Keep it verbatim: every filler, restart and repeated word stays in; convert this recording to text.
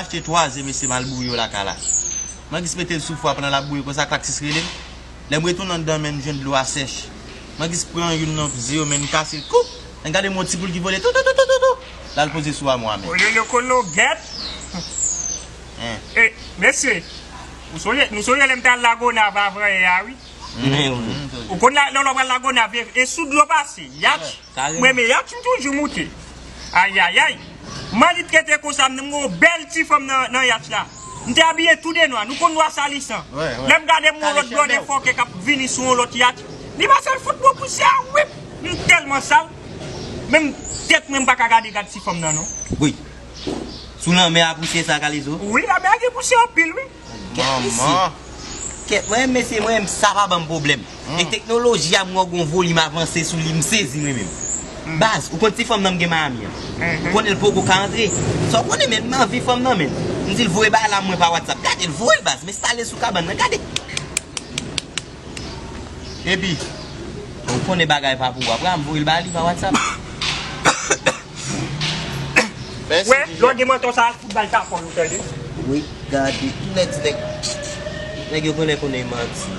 achte twazyèm mesye m al bouyi yo lakay la. Mangis mete l sou fwa pandan l ap bouyi konsa, Klaksis rele m. Lè m retounen anndan, men m jwenn dlo a sèch. Mangis pran youn nan ze yo, men m kase l, koup! Ann gade m yon ti poul ki vole, tou, tou, tou, tou, tou, tou. L al poze sou amwa, men. Olye yo kologèt. Hein. E, mesye, nou sonje, nou sonje lè m t al Lagonav avan yè a, wi. Ou konn la, lè w pral Lagonav, e, e sou dlo pase, yatch. M renmen yatch, m toujou moute. Ayayay. Manlit rete konsa, m gen yon bèl ti fanm nan, nan yatch la. M te abiye tou de nwa, nou konn nwa salisan. Lè m gade m wè yon lòt blòdè fòkè k ap vini sou yon lòt yatch. Li pase l fout mwen pousyè a, wip! M tèlman sal. Menm tèt mwen m pa ka gade gad ti fanm nan non. Wi. Sou lanmè a pousyè sa, Kalezo? Wi, lanmè a gen pousyè anpil, wi. Kèt mesye. Kèt, mwen, mesye, mwen, sa pa ban m pwoblèm. E teknoloji a, m wè gon volim avanse sou li, m sezi mwen menm. Baz, ou konn ti fanm nan m gen Miami an? Ou konnen l poko ka antre. Sa w konnen, men m anvi fanm nan, men. M di l voye bagay la mwen pa WhatsApp. Gade l voye l, baz, m enstale sou kabann nan, gade. Epi, ou konnen bagay pa pou w, apre a m voye l ba li pa WhatsApp. Wè, lè w gen mantò sa, al fout ba l ta fò, ou tande? Wi, gade, tout nèg di nèg, nèg yo konnen konnen manti.